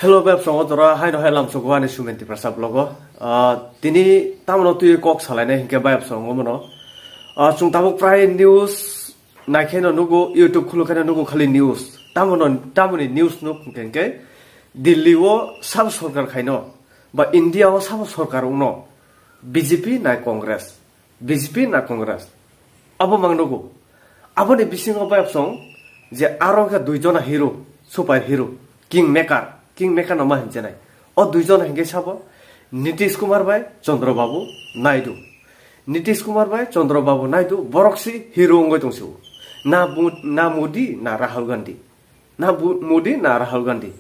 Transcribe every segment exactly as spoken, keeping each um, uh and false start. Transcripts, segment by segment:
Hello, bayapsong o jora haino hai lamsogo ani Sumen Tiprasa vlogo. Ah, tini tamno twi kok salainai hinkhe bayapsong omono. Ah, chwng tabuk prai news naikhe no nugo, YouTube khulukhe no nugo khali news. Tamono, tamoni news nuk hinkhe hinkhe Delhi o sabo sorkar khaino ba India o sabo sorkar wngno B J P na Congress. B J P na Congress? Abo mang nugo. Aboni bisingo bayapsong je aro khe dui jona hero, super hero, king maker, king maker no ma hinjenai. O dui jona hinkhe sabo Nitish Kumar bai Chandra Babu Naidu. Nitish Kumar bai Chandra Babu Naidu borok si hero wngwi tongsiwo. Na Bu-, na Modi na Rahul Gandhi. Na Bu-, Modi na Rahul Gandhi.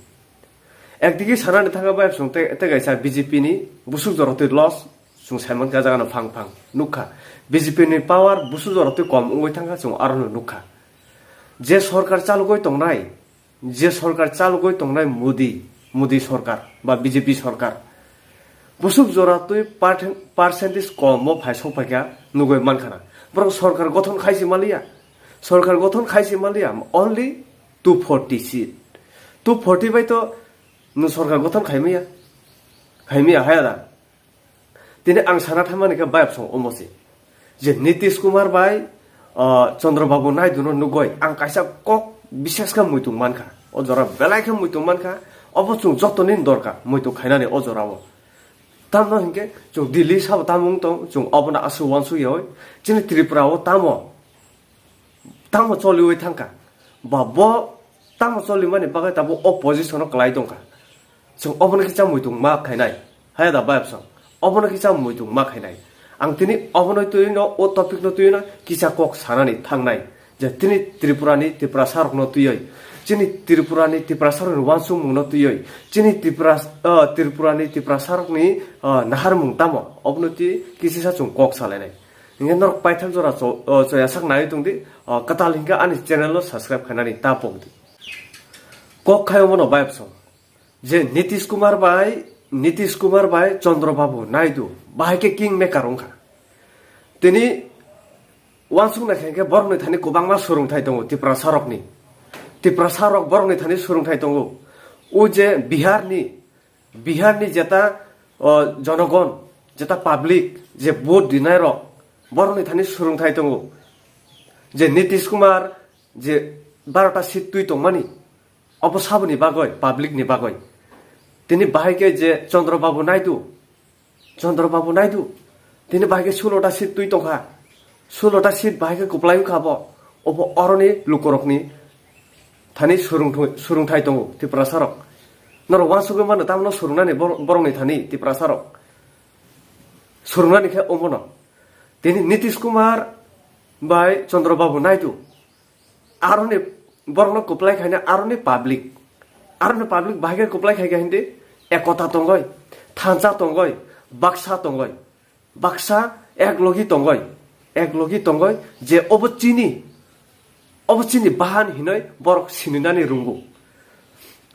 Ekdigi sanani thangkha bayapsong te, te kaisa B J P ni busuk jorotwi loss. Chwng saimankha jagano phang phang nukha. B J P ni power busu jora twi kom wngwi thangkha, chwng arono nukha. Je sorkar chalogwi tongnai, je sorkar chalogwi tongnai Modi, Modi sorkar ba B J P sorkar, busuk jora twi percent-, percentage kom o phai sok phaikha nugwi mankha na. Borok sorkar gothon khaisi maliya. Sorkar gothon khaisi maliya, only two forty seat. Two forty bai to nwng sorkar gothon khaimaya. Khaimaya haya da. Tini ang sana thammani khe bayapsong omo se, je Nitish Kumar bai, ah, Chandra Babu Naidu no nugoi ang kaisa kok bishesh khe muitung mankha. O jora belai khe muitung mankha. Obo chwng jotoni dorkar muitung khainani o jorao. Tamno hinkhe chwng Delhi sabo tamo wng tong, chwng obono aswk uansuk yaui. Chini Tripura o tamo, tamo choliui thangkha. Ba bo tamo cholimani bagwi tabuk o position o kwlai tongkha. Chwng obono kisa muitung ma khainai. Haya da bayapsong. Obono kisa muitung ma khainai. Ang tini obono twiwi no, o topic no twiwi no kisa kok sanani thangnai. Je tini Tripura ni Tiprasa rok no twiwi, chini Tripura ni Tiprasa rok ni uansukmung no twiwi, chini Tripura, ah, Tripura ni Tiprasa rok ni, ah, naharmung tamo, obono twi kisisa chwng kok salainai. Hinkhe norok paithak jora cho-, ah, choyasak naiwi tongdi, ah, kwtal hinkhe ani channel no subscribe khainani ta pokdi. Kok khai omono bayapsong. Je Nitish Kumar bai, Nitish Kumar bai Chandra Babu Naidu, bahai khe king maker wngkha. Tini uansuk naikha hinkhe borokni thani kwbangma swrwngthai tongo Tiprasa rokni. Tiprasa rok borokni thani swrwngthai tongo. O je Bihar ni, Bihar ni jeta, o, jonogon, jeta public, je vote dinai rok, borokni thani swrwngthai tongo. Je Nitish Kumar je barota seat twi tongmani, obo saboni bagwi, public ni bagwi. Tini bahai khe je Chandra Babu Naidu, Chandra Babu Naidu, tini bahai khe sulota seat twi tongkha. Sulota seat bahai khe kwplai wngkha bo. Obo oroni lukurokni thani swrwngthwi-, swrwngthai tongo Tiprasa rok. Norok uansugwi mano tamno swrwngnani bor-, borokni thani Tiprasa rok. Swrwngnani khe omono. Tini Nitish Kumar bai Chandra Babu Naidu. Aroni borokno kwplai khaina aroni public. Aroni public bahai khe kwplai khai kha hindi ekota tongoi, thansa tongoi, baksa tongoi. Baksa ek logi tongoi, ek logi tongoi je obo chini, obo chini bahan hinoi borok sininani rungo.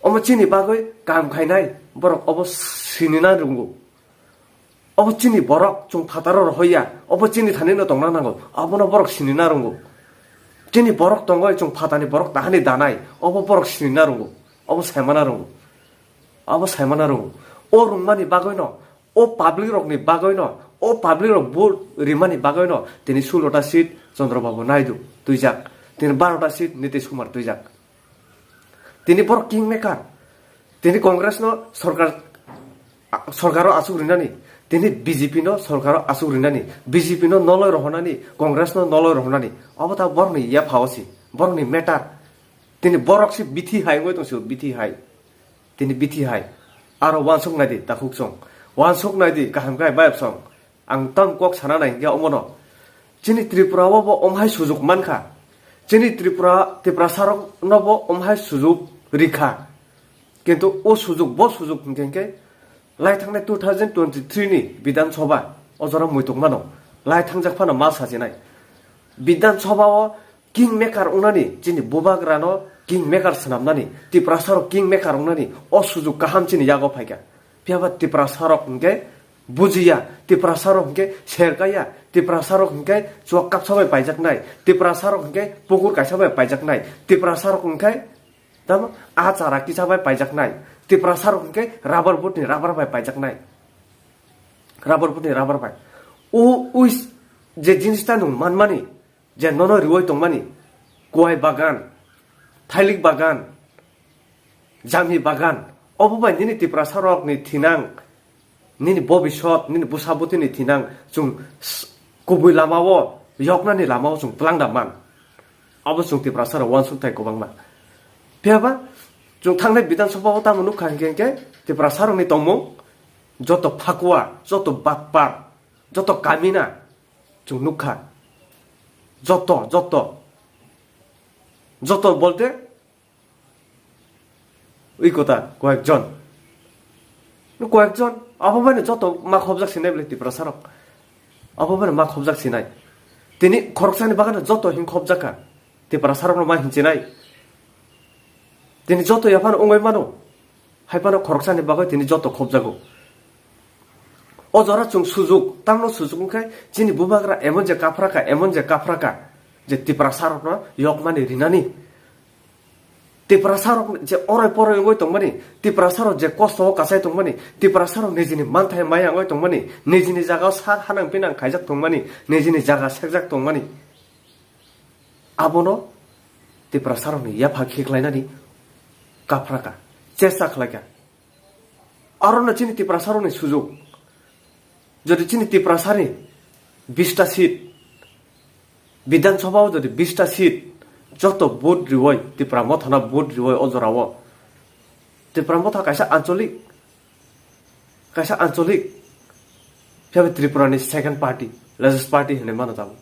Omo chini bagwi kam khainai borok obo sinina rungo. Obo chini borok, chwng phataro rohoya, obo chini thani no tongna nango, abono borok sinina rungo. Chini borok tongoi chwng phatani borok tahani danai, obo borok sinina rungo, obo saimana rungo, obo saimana rungo. O rungmani bagwi no, o public rokni bagwi no, o public rok vote rimani bagwi no, tini sulota seat Chandra Babu Naidu twijak, tini barota seat Nitish Kumar twijak. Tini borok king maker. Tini Congress no sorkar, sorkaro asuk rinani. Tini B J P no sorkaro asuk rinani. B J P no noloi rohonani, Congress no noloi rohonani. Obo ta borokni yapha osi, borokni matter. Tini borok se bithi hai wngwi tongsi, bithi hai. Tini bithi hai. Aro uansuk naidi takhuk song. Uansuk naidi kaham khai bayap song. Ang tam kok sana nai hinkhe omono. Chini Tripura o bo omhai sujuk mankha. Chini Tripura, Tiprasa rok no bo omhai sujuk rikha. Kintu o sujuk, bo sujuk hinkhe hinkhe lai thangnai two thousand twenty-three ni Bidhan Sabha o jora muituk mano. Lai thangjak phano ma sajinai. Bidhan Sabha o king maker wngnani, chini bubagrano king maker swnamnani, Tiprasarok king maker wngnani o sujuk kaham chini yago phaikha. Phiyaba Tiprasarok hinkhe bujiya, Tiprasarok hinkhe serkaya, Tiprasarok hinkhe chuak kapsa bai paijaknai, Tiprasarok hinkhe pukur kaisa bai paijaknai, Tiprasarok hinkhe Tamo a chara kisa bai paijaknai. Tiprasa rok hwnkhe rubber boat ni rubber bai paijaknai. Rubber boat ni rubber bai. O, o is-, je jinis ta nwng manmani, je nono riwi tongmani, kuai bagan, thailik bagan, jami bagan, obo bai nini Tiprasa rok ni thinang, nini bobisot, nini bwsa bwtwi ni thinang chwng s-, kubui lama o, yoknani lama o chwng twlang da man. Abo chwng Tiprasa rok uansuk thai kwbangma. Phiya ba chwng thangnai Bidhan Sabha o tamo nukha hinkhe, hinkhe Tiprasa rok ni tongmung joto phakua, joto batpar, joto kamina chwng nukha. Joto, joto. Joto bolte ui kota koyekjon. Koyekjon. Abo bai joto ma khobjak sinai bole Tiprasa rok. Abo bai ma khobjak sinai. Tini khoroksani bagano joto hin khobjak kha. Tiprasa rok no ma hinsinai. Tini joto yaphano wngwi mano. Hai phano khoroksani bagwi tini joto khobjago. O jora chwng sujuk, tamno sujuk wngkhe chini bubagra emon je kaphraka, emon je kaphraka, je Tiprasa rokno yokmani rinani. Tiprasa rok je oroi poroi wngwi tongmani, Tiprasa rok je kosto o kasai tongmani, Tiprasa rok nijini manthai maya wngwi tongmani, nijini jaga o sak hanang pinang khaijak tongmani, nijini jaga sekjak tongmani. Abono Tiprasa rokni yapha khiklainani kaphraka, chesta khlaika. Arono chini Tiprasa rokni sujuk. Jodi chini Tiprasani bista seat, Bidhan Sabha o jodi bista seat, joto vote riwi, Tipra Mothano vote riwi o jorao. Tipra Motha kaisa ancholik, kaisa ancholik, phiya bai Tripura ni second party, largest party hinwi mano tabuk.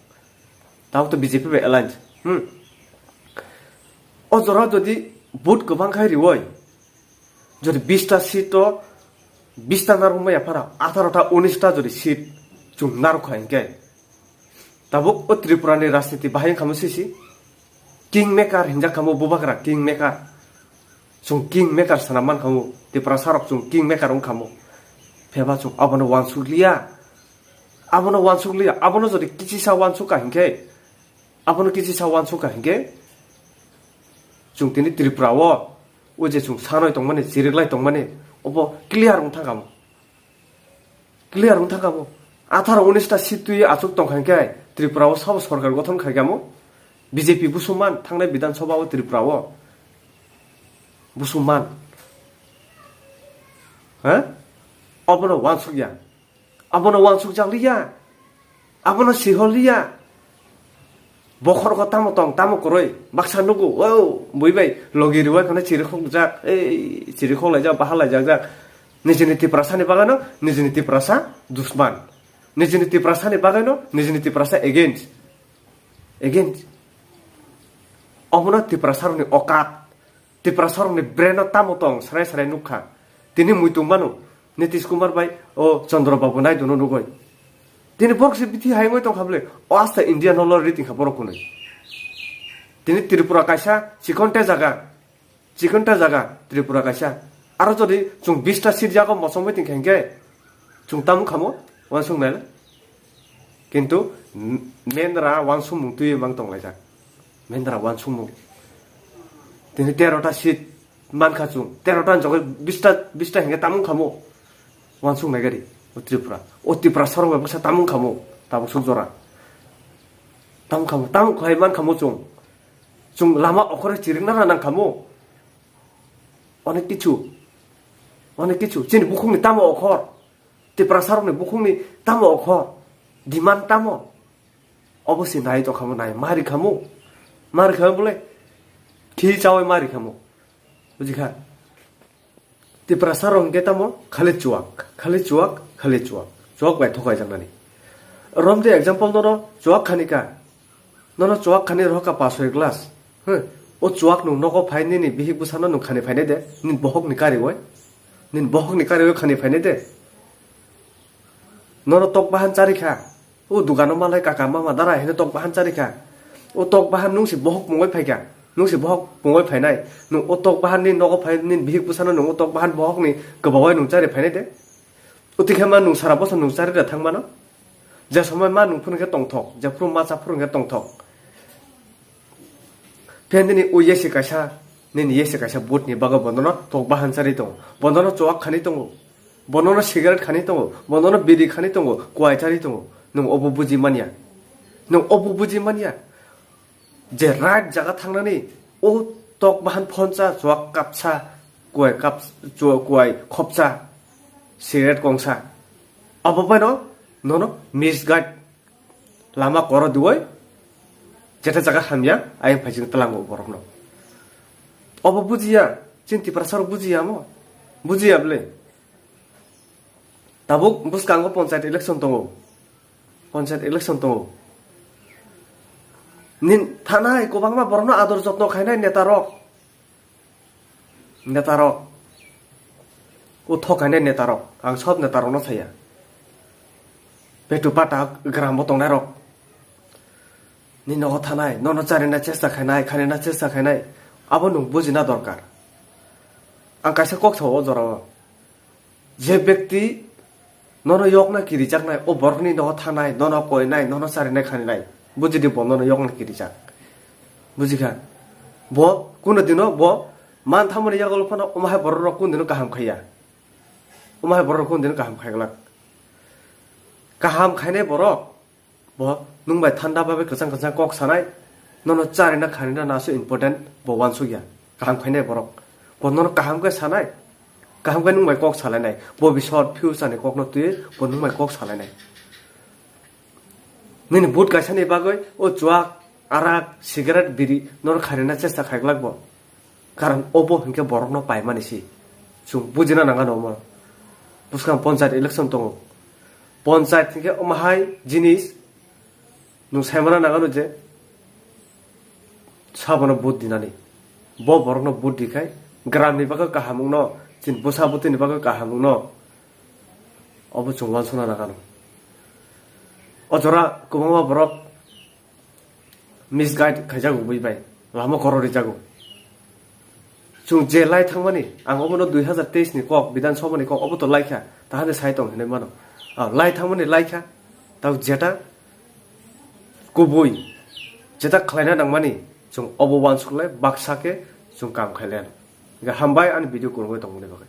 Tabuk to B J P bai alliance. Hmm. O jora jodi vote kwbang khai riwi, jodi bista seat o bista narwkmaya phano, atharo ta unis ta jodi seat chwng narwkha hinkhe, tabuk o Tripura ni rajniti bahai wngkha mo sisi. King maker hinjak kha mo bubagra, king maker. Chwng king maker sana man kha mo, Tiprasa rok chwng king maker wng kha mo. Pheba chwng abono uansuk liya. Abono uansuk liya, abono jodi kichisa uansuk kha hinkhe, abono kichisa uansuk kha hinkhe, chwng tini Tripura o, o je chwng sanoi tongmani, chiriklai tongmani, obo clear wng thang kha mo. Clear wng thang kha bo. Atharo unis ta seat twi achuk tong kha hinkhe Tripura o sabo sorkar gothon khai kha mo. B J P busuman thangnai Bidhan Sabha o Tripura o. Busuman. Ha? Abono uansuk ya. Abono uansuk jak liya. Abono sihol liya. Bokhorok tamo tong, tamo kwrwi, baksa nugo, o bui bai logi rwui phano chirikhok jak, ei chirikhok laijak, baha laijak jak. Nijini Tiprasani bagano, nijini Tiprasa dusman. Nijini Tiprasani bagano, nijini Tiprasa against. Against. Omono Tiprasarokni okat. Tiprasarokni brain-o tamo tong, srai srai nukha. Tini muitung mano, Nitish Kumar bai o Chandra Babu Naidu no nugoi. Tini borok se bithi hai wngoi tongkha bwle, o asta India no lorwi tingkha borok hwnwi. Tini Tripura kaisa chikonte jaga, chikonte jaga Tripura kaisa. Aro jodi chwng bista seat jago mochomwi tingkha hinkhe, chwng tamo khamo, uansuk naile. Kintu m-, mendra uansukmung twiwi mang tonglaijak. Mendra uansukmung. Tini terota seat mankha chwng. Terota ni jagoi bista, bista hinkhe tamung khamo. Uansuk naigari. O Tripura. O Tripura sorong bai bwsa tamung khamo. Tabuk suk jora. Tamung khamo. Tamung khai man khamo chwng. Chwng lama okhore chirikna nang khamo. Onek kichu. Onek kichu. Chini bukhukni tamo okhor. Tiprasarokni bukhukni tamo okhor, demand tamo? Obo se nai tongkhamo, nai mari khamo, mari khamo bole, khi chawi mari khamo, bujikha? Tiprasarok hwnkhe tamo khali chuwak, khali chuwak, khali chuwak, chuwak bai thokai jaknani. Romde example nono chuwak khani ka, Nono chuwak khani rohorkha pasoy glass. He, o chuwak nwng nogo phai nini bihik bwsano nwng khani phainai de, nini bohokni kariwi. Nini bohokni kariwi khani phainai de. Nono tok bahan charikha. O dugano malai kaka mama dara hino tok bahan charikha. O tok bahan nwng si bohok pungwi phaikha. Nwng si bohok pungwi phainai. Nwng o tok bahan nini nogo phai nini bihik bwsano nwng o tok bahan bohokni kwbawi nwng chari phainai de. Utwi khe ma nwng sara bosor nwng chari da thang mano. Je somoi ma nwng phuru khe tongthok, je phuru ma cha phuru khe tongthok. Phiya nini ui yasi kaisa, Nini yese kaisa butni bagwi bonono tok bahan charwi tongo, bonono chuwak khani tongo, bonono cigarette khani tongo, bonono biri khani tongo, kuwai charwi tongo. Nwng obo buji manya, nwng obo buji manya. Je right jaga thangnani o tok bahan phonsa, chuwak kapsa, kuwai kap-, chuwa-, kuwai khopsa, cigarette kongsa, abo baino nono misguide lama koro diwoi, jeta jaga hamya ayang phaising tlango borokno. Obo bujiya, chini Tiprasarok bujiya mo? Bujiya bwle. Tabuk bwskango panchayat election tongo. Panchayat election tongo. Nin thanai kwbangma borokno ador jotno khainai netarok. Netarok. O thok khainai netarok. Ang sob netarokno saya. Petu pata gramo tongnairok. Ni nogo thanai, nono charina chesta khainai, khanina chesta khainai. Abo nwng bujina dorkar. Ang kaisa kok sao o jorao. Je bekti nono yokna kirijaknai, o borokni nogo thanai, nono koinai, nono charinai, khaninai. Bujidi bo nono yokna kirijak. Bujikha? Bo kuno dino bo man thamani yago phano omo hai borok rok kuno dino kaham khaiya. Omo hai borok rok kuno dino kaham khaiglak. Kaham khainai borok. Bo nwng bai thanda bai kwchang kwchang kok sanai, nono charina khanina naso important, bo uansukya. Kaham khainai borok. Bo nono kaham khe sanai, kaham khe nwng bai kok salainai. Bo bisor future ni kokno twi bo nwng bai kok salainai. Nini but kaisani bagwi o chuak, arak, cigarette, biri nono kharina chesta khaiglak bo. Karon obo hinkhe borokno paimani si. Chwng bujina nangano omo. Bwskang panchayat election tongo. Panchayat hinkhe omo hai jinis nwng saimana nangano je sabono vote dinani. Bo borokno vote dikhai gramni bagwi kaham wngno, chini bwsa bwtwini bagwi kaham wngno. Obo chwng uansukna nangano. O jora kwbangma borok misguide khaijago bui bai, lama koro rijago. Chwng je lai thangmani, ang obono dui hazar teis ni kok, Bidhan Sabha ni kok, obo to laikha, tahani sai tong hinwi mano. Ah, lai thangmani laikha, tao jeta kubui, jeta khlaina nangmani, chwng obo uansuklai baksa khe chwng kam khailaiano. Hambai ani video kwrwngwi tongmani bagwi.